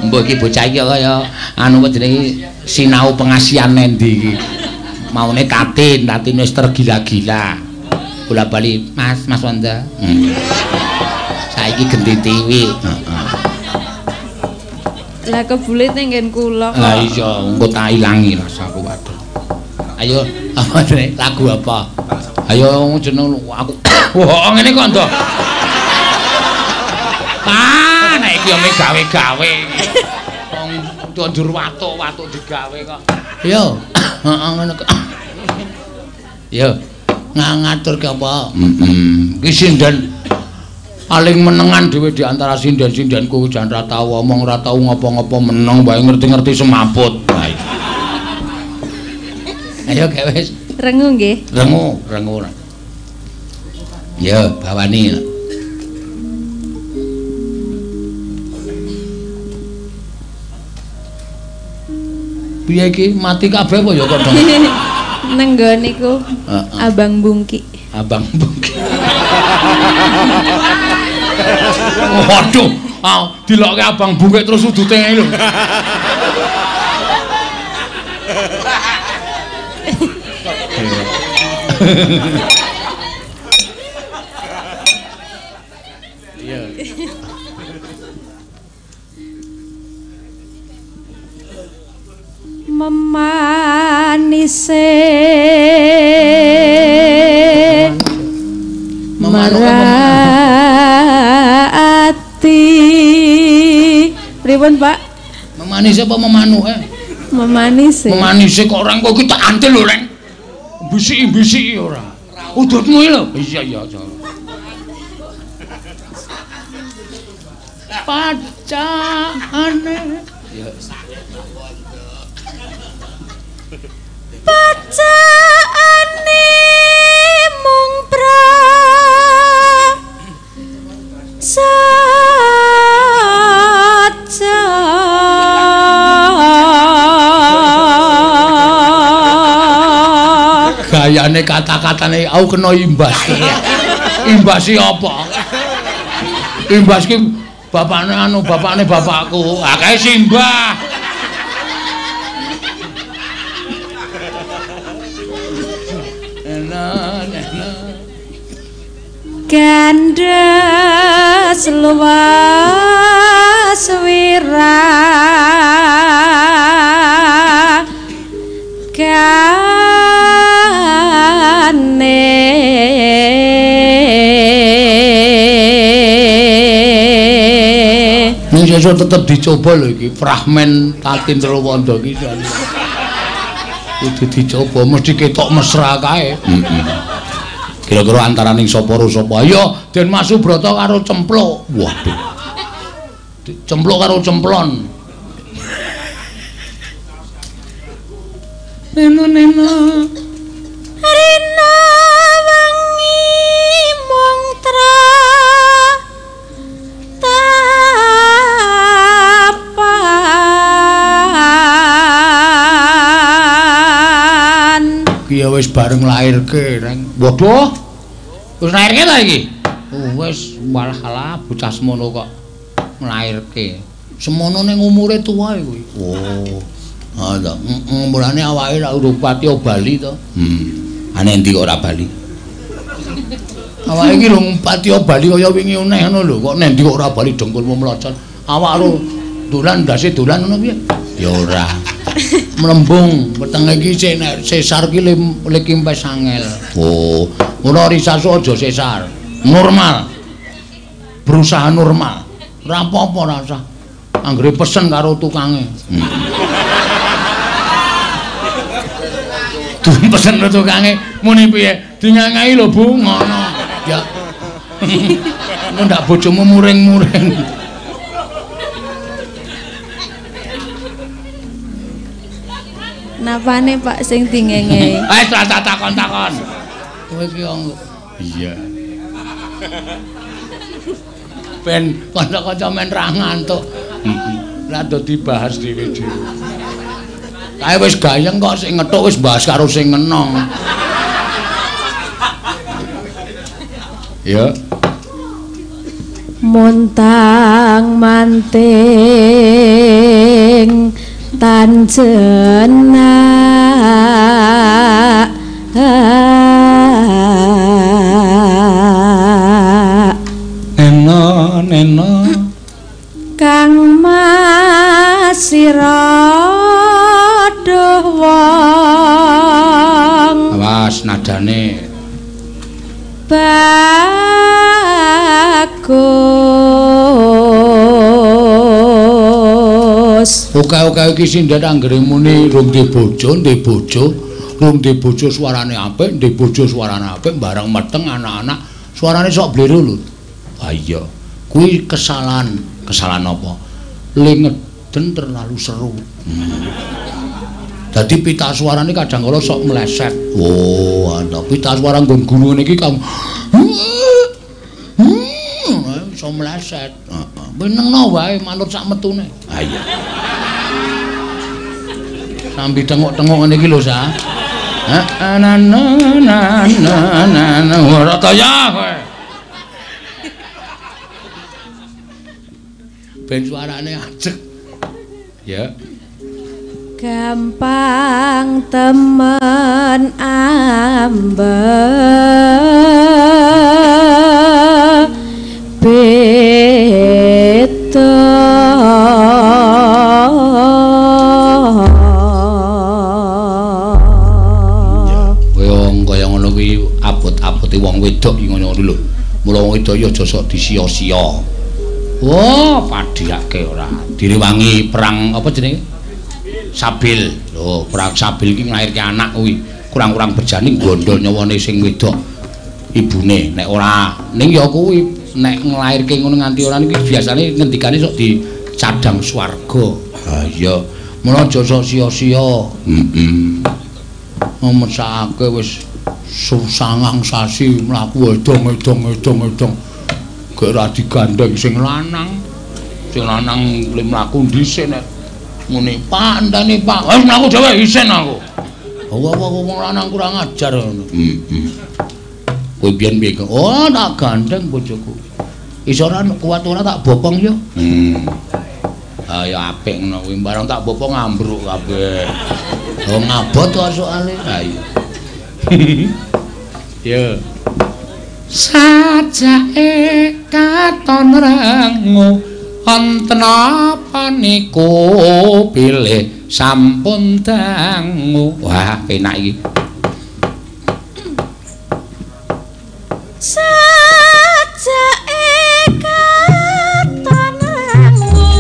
Mbok iki bocah iki kaya anu apa jenenge sinau pengasihan nendi iki. Maune Tatin, Tatin wis tergila-gila. Bola-bali, Mas, Mas Wanda. Saiki genti tiwi. Heeh. Lah kebule teng nggen kula kok. Lah iya, engko tak ilangi rasaku waduh. Ayo, apa jenenge? Lagu apa? Ayo jeneng aku. Wah, ngene kok ndok. Ah, nek iki ome gawe-gawe iki. Wong njur watuk-watuk digawe kok. Yo, heeh ngono kok. Yo, ngaturke apa? Heeh. Iki sinden paling menengan dhewe di antara sinden-sindenku jan ra tau omong, ra tau ngopo-ngopo meneng wae ngerti-ngerti semaput. Ha iya. Ayo gek wis. Rengu nggih. Rengu, rengu. Ya, bawani. Piye iki mati kabeh apa ya kok dong? Nenggo niku. Abang Bungki. Abang Bungki. Waduh, ah dilokke Abang Bungki terus udute ngene lho. Iya. Memanise marati. Pripun, Pak? Memanise apa memanuke? Memanise. Memanise kok orang kok kita antil lho, Reng. Bisiki-bisiki ora. Udutmu iki lho. Iya iya aja. Pacane. Ya. Pacane mung pra saja. Gayane kata-katane aku kena imbas. Imbas iki apa? Imbas ki bapakne anu, bapakne bapakku. Ah kae simbah. Gandes luas wira kane. Ning sesuk tetep dicoba lho iki fragmen Tatin Truwanda iki. Kudu dicoba mesti ketok mesra kae. Heeh. Kira-kira antaraning sapa karo sapa? Ayo Den Mas Subrata karo Cempluk. Waduh. Cempluk karo Cemplon. Neno neno. Rina wengi mung tapan. Ki ya wis bareng lairke, Reng. Waduh. Wis lairke ta iki? Oh, wis malah alah bocah semono kok nglairke. Semono ning umure tuwa kuwi. Oh. Ha ta, heeh, mulane awake lak urung pati bali to. Ane endi kok ora bali? Awake iki rung pati bali kaya wingi uneh ngono lho, kok nendi kok ora bali dengkulmu mlocot. Awak ro dolan ndase dolan ngono piye? Ya ora. Mlembung wetenge iki sesar ki likimpes angel. Oh, ora risasu aja sesar. Normal. Berusaha normal. Ora apa-apa ora usah. Anggere pesen karo tukange. Duh pesen karo tukange muni piye? Dingangai lho Bu, ngono. Ya. Engko ndak bojomu muring-muring. Napane Pak sing dingenge? Wis ora takon-takon. Kowe iki wong iya. Ben kanca-kanca men ra ngantuk. Heeh. Lah do dibahas dhewe-dhewe. Kae wis gayeng kok sing ngethuk wis bahas karo sing ngenong. Ya. Montang manting tan jenak neno neno kang masira duh wong. Awas nadane bagus. Oke-oke iki sinden anggere muni rung duwe bojo, rung duwe bojo suarane apik, duwe bojo suarane apik, bareng meteng anak-anak suarane sok bliru lho. Ha iya, kuwi kesalahan. Kesalahan apa? Le ngeden terlalu seru. Dadi pita suarane kadang kala sok meleset. Oh, ana pita suara nggon guru ngene iki kang iso meleset. Heeh. Menengno wae manut sak metune. Ha iya. Sambi tengok-tengok ngene iki lho, Sa. Heeh, na na na na na ora kaya kowe. Ben suarane ajeg. Ya. Gampang temen ambe beda. Kaya ngono kuwi abot-abote wong wedok iki ngono lho. Mula wong wedok iki aja sok disia-sia. Wah, padhiake ora. Direwangi perang apa jenenge? Sabil. Lho, perang Sabil iki nglairke anak kuwi. Kurang-kurang berjani gondol nyawane sing wedok ibune. Nek ora ning ya kuwi nek nglairke ngono nganti ora niki biasane ngendikane sok dicadang swarga. Ha iya. Mula aja sok sia-sia. Heeh. Mesake wis sangang sasi mlaku edong-edong-edong-edong. Gek ora digandeng sing lanang. Sing lanang le mlaku dhisik nek ngene, Pak, enteni Pak. Wis mlaku dhewe isin aku. Wong lanang kurang ajar ngono. Heeh. Kowe biyen piye? Oh, tak gandeng bojoku. Iso ora kuat ora tak bopong yo. Ah ya apik ngono kuwi, barang tak bopong ambruk kabeh. Oh ngabot kok soalé. Ha iya. Yo. Sajake katon rengu wonten apa niku bilih sampun dangu. Wah, penak iki. Sajake katon rengu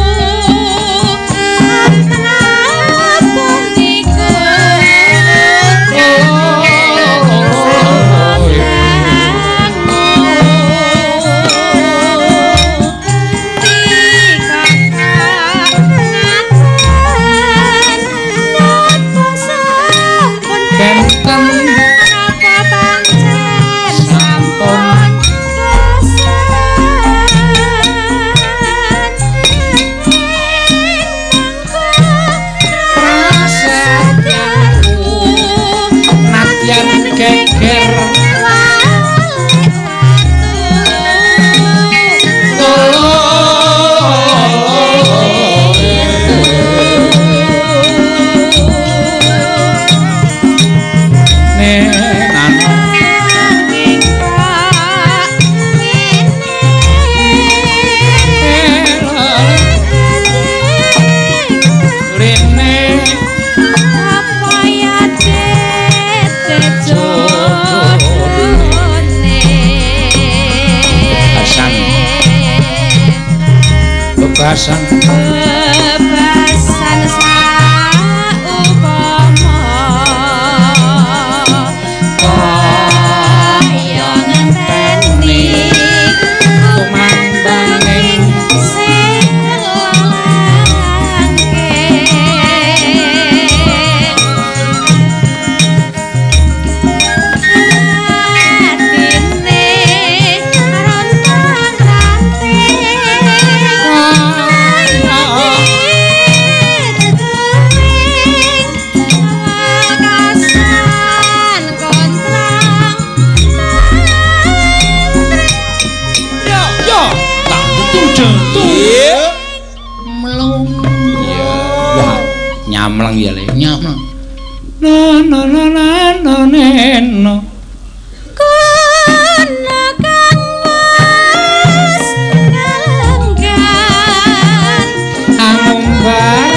wonten apa niku Bebasan bebasan saupama kaya ngenteni kumandhanging sing langke atine rontang ranting. Mlung. Wah, nyamleng ya le, nyamleng. Na na na na na na. Kono kang wis ngelenggan Angumbar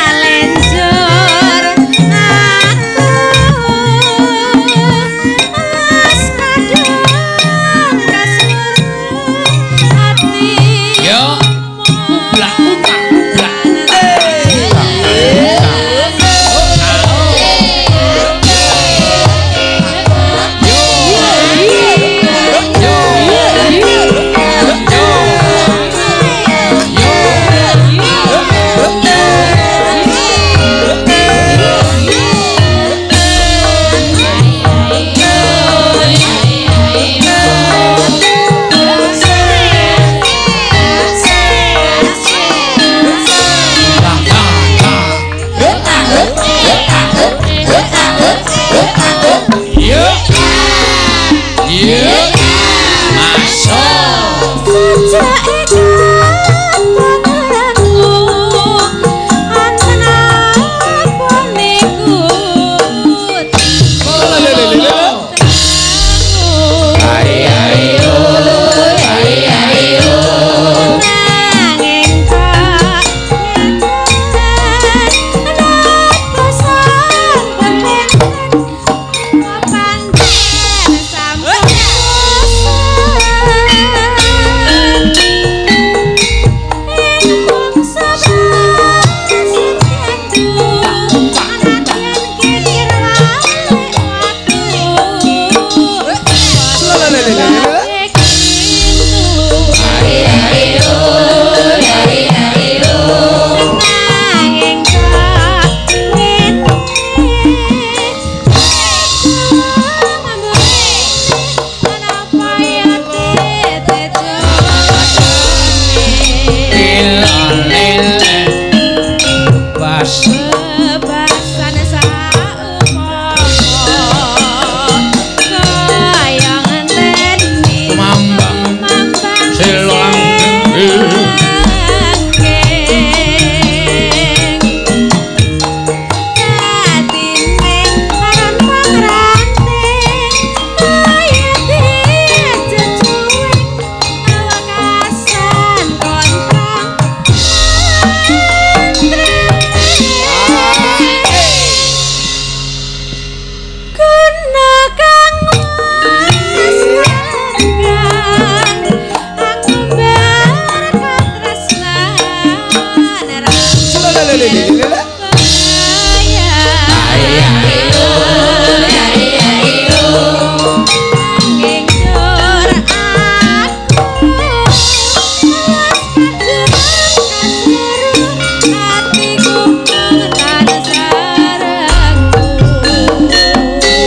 kalenjur aku wis kadung kasuruh ati. Yo, kublak kublak kublak. Yo. Yo. Masuk. Ai ai oh, ai ai oh. Bebas. Bebasan saumpama kaya ngenteni Mambang mambang silang Dadine aran pangrante kaya dijejuwing awakasan kontrang. Kuna kang wis ngelenggan angumbar katresnan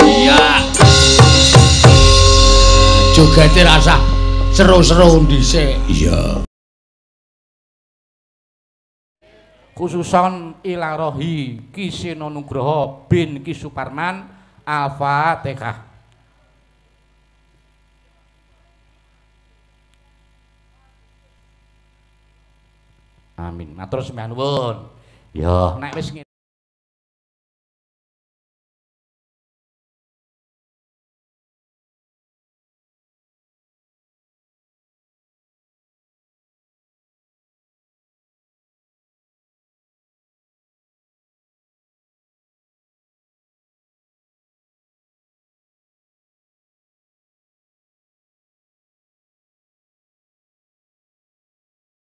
Iya. Jogete rasah seru-seru dhisik. Iya. Khususon ilarohi Ki Seno Nugroho bin Ki Suparman. Al-Fatihah. Amin. Matur sembah nuwun. Ya, nek wis